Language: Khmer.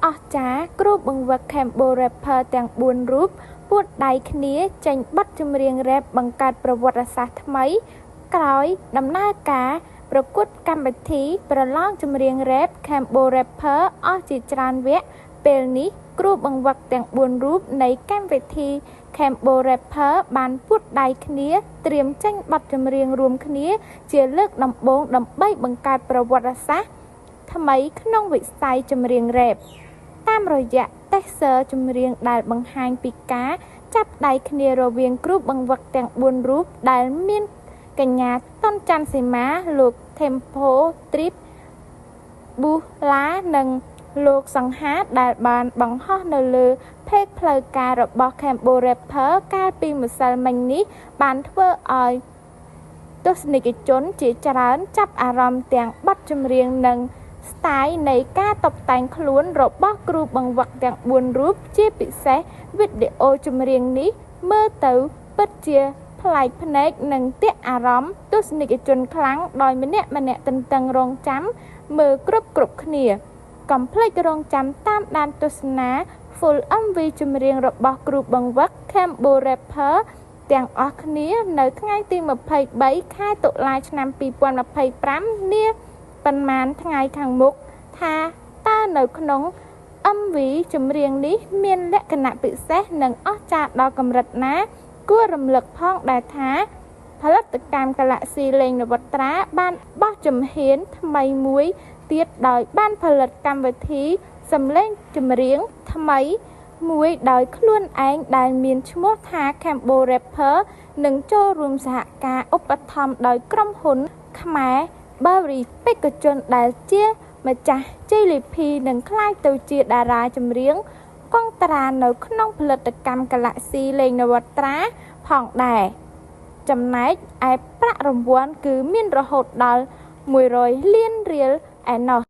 អស្ចារ្យគ្រូបង្វឹក Cambo Rapper ទាំង4រូបពួតដៃគ្នាចេញបទចម្រៀងរ៉េបបង្កើតប្រវត្តិសាស្ត្រថ្មីក្រោយដំណើរការប្រកួតកម្មវិធីប្រឡងចម្រៀងរ៉េប Cambo Rapper អស់ជាច្រើនវគ្គពេលនេះគ្រូបង្វឹកទាំង4រូបនៃកម្មវិធី Cambo Rapper បានពួតដៃគ្នាត្រៀមចេញបទចម្រៀងរួមគ្នាជាលើកដំបូងដើម្បីបង្កើតប្រវត្តិសាស្ត្រថ្មីក្នុងវិស័យចម្រៀងរ៉េបតាមរយៈតេសឺចម្រៀងដែលបង្ហាញពីការចាប់ដៃគ្នារវាងគ្រូបង្វឹកទាំង4រូបដែលមានកញ្ញាតុនច័ន្ទសីមាលោក Tempo Trip ប៊ូឡានិងលោកសង្ហាដែលបានបង្ហោះនៅលើផេកផ្លូវការរបស់ Cambo Rapper កាលពីម្សិលមិញនេះបានធ្វើឲ្យទស្សនិកជនជាច្រើនចាប់អារម្មណ៍ទាំងបទចម្រៀងនិងស្ទាយនៃការតុបតែងខ្លួនរបស់គ្រូបង្វឹកទាំង4រូបជាពិសេសវីដេអូចម្រៀងនេះមើលទៅពិតជាប្លែកភ្នែកនិងទាក់អារម្មណ៍ទស្សនិកជនខ្លាំងដោយម្នាក់ៗទន្ទឹងរង់ចាំមើលគ្រប់គ្នាកុំភ្លេចរងចាំតាមដានទស្សនា Full MV ចម្រៀងរបស់គ្រូបង្វឹក Cambo Rapper ទាំងអស់គ្នានៅថ្ងៃទី23ខែតុលាឆ្នាំ2025នាប៉ុន្មានថ្ងៃខាងមុខថាតើនៅក្នុង MV ចម្រៀងនេះមានលក្ខណៈពិសេសនិងអស្ចារ្យដល់កម្រិតណាគួររំលឹកផងដែរថាផលិតកម្ម Galaxy លេងនវត្រាបានបោះជំហានថ្មីមួយទៀតដោយបានផលិតកម្មវិធីសម្លេងចម្រៀងថ្មីមួយដោយខ្លួនឯងដែលមានឈ្មោះថា Cambo Rapper និងចូលរួមសហការឧបត្ថម្ភដោយក្រុមហ៊ុនខ្មែរ Berry បេក្ខជនដែលជាម្ចាស់ជ័យលាភីនឹងក្លាយទៅជាតារាចម្រៀងកុងត្រានៅក្នុងផលិតកម្ម Galaxy លេងនវត្រាផងដែរចំណែកឯប្រាក់រង្វាន់គឺមានរហូតដល់100លានរៀលឯណោះ។